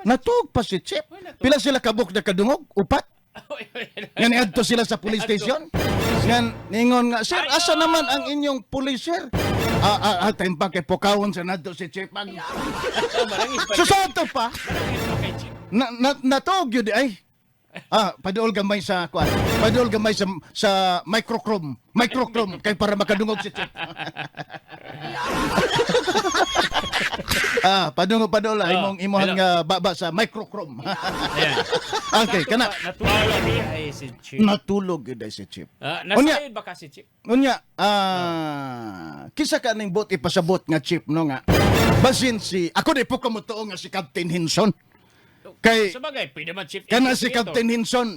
Natug pa si Natug pa si Chief. Uy, natug. Pila sila kabuk na kadungog? Upat. Nga niadto sila sa police station. Nga ningon nga, "Sir, asa naman ang inyong police, sir?" Ah, ah, ah, time pa kay pukawon sa nadto si Chief. Marangis pa. So sa ato pa, Marangis pa kay Chief. na, na, natog yun ay. Ah, paduol gamay sa kuan. Paduol gamay sa microchrome. Microchrome kay para makadungog si Chief. Ah, padungog paduol ah, imong imong Hello. nga baba sa microchrome. Ayan. Okay, kana. Natulog di ay si Chief. Natulog yun ay si Chief. Ah, Unya. nasayod ba ka si Chief? Unya, ah, kisa ka ning bot ipasabot nga Chief no nga. Basin si ako di po kamutuo nga si Captain Hinson. Kay Sabagay, pwede man Chief. kana si Investigator. Captain Hinson.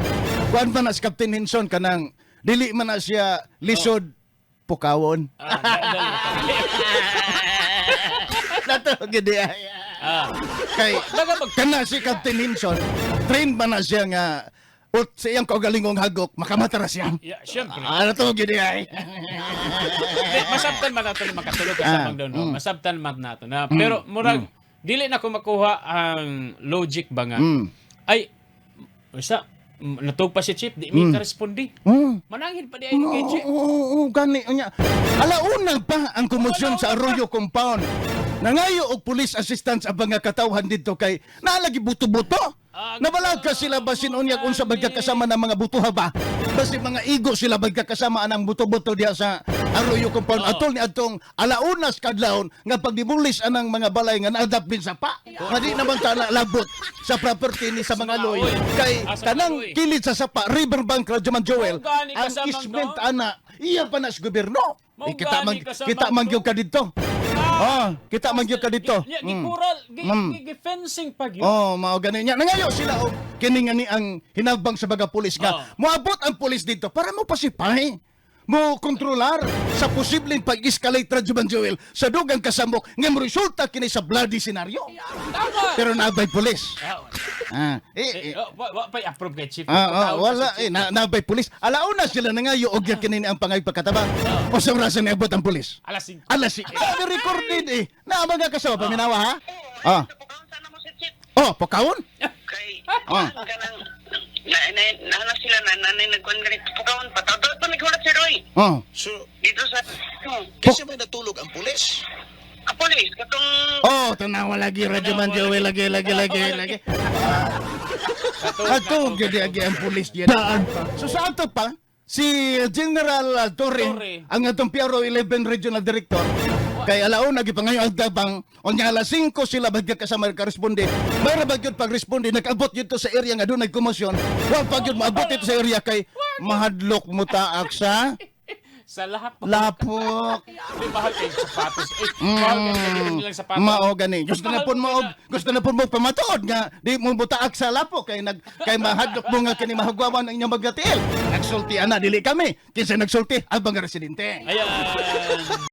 Kuan man na si Captain Hinson kanang dili man na siya lisod pukawon. Ah, dali. Nato gid ay. Ah. Kay kana si Captain Hinson, trained man na siya nga ut sa iyang kaugalingong hagok makamata ra siya. Yeah, syempre. Ah, nato gid ay. Di, masabtan man nato na makatulog ka sa Ah, Mang no? Masabtan man nato na. Pero murag dili na ko makuha ang logic ba nga. Ay, usa natug pa si Chief, di mi karespondi. Mananghin pa di ay kay Chief. Oo, oo, gani unya. Alauna pa ang komosyon sa Arroyo Compound. Nangayo og police assistance ang mga katawhan dito kay naalagi buto-buto. Ah, Nabalag ka sila basin unya kung sa magkakasama ng mga butuha ba. Basin mga igo sila magkakasama anang buto-buto diha sa Arroyo Compound. Atol ni atong alaunas kadlawon nga pagdimulis anang mga balay nga naadap bin sa pa. Nga di naman ta labot sa property ni sa mga loy. Oy. Kay Ah, sa mga kanang loy. kilid sa sapa, riverbank, Radyoman Joel, Mao gani ang ka sa easement Mangdon. ana iya pa na sa gobyerno. Mao Eh, kita gani man ka sa kita man Mangdon. gyud ka dito. Ah, kita man gyud ka dito. Gi, gikural, gi fencing pa gyud. Oh, mao gani niya. Nangayo sila og kini nga ni ang hinabang sa mga pulis nga moabot ang pulis dito para mo pasipay mo kontrolar sa posibleng pag-escalate, Radyoman Joel, sa dugang kasamok nga mo resulta kini sa bloody scenario. Tama. Pero naabay pulis. Ah, Ah, eh, eh, oh, wa pa approve kay Chief. Ah, ah, Pagkatao wala pa si eh Chief. na, nabay pulis. Alauna sila nangayo og kini ni ang pangay pagkataba. O sa orasan niabot ang pulis. Alas 5. Alas si. Ah, recorded eh. Na mga kasawa paminawa ha. Ah. Pukawon sana mo si Chief. Oh, pokawon? Kay kanang na na na na sila na nanay nagkuan ganito pukawon pa. Tawag pa naghulat si Roy. Oh. So, Dito sa oh, kasi may natulog ang pulis. a police katong Oh, tanawa lagi Radyo Man Joel lagi lagi lagi lagi. Ato gyud agi ang pulis diyan. So sa ato pa si General Torre, Torre. ang atong PRO 11 Regional Director kay alauna gipangayo ang tabang unya alas 5 sila bagya kasama karesponde. May ra ba gyud pagresponde nag-abot dito sa area nga dunay komosyon. Wa pa gyud moabot dito sa area kay mahadlok mo taak sa Sa lahat po. lapok. Di mahal kay sapatos. Eh, mahal kay mm. nilang sapatos. Mao gani. Gusto na Mahal pud mo kay og gusto na pud mo pamatuod nga di mo butaak sa lapok kay nag kay mahadlok mo nga kini mahagwawan ang inyong magatiil. Nagsulti ana dili kami. Kinsa nagsulti? Ang mga residente. Ayan.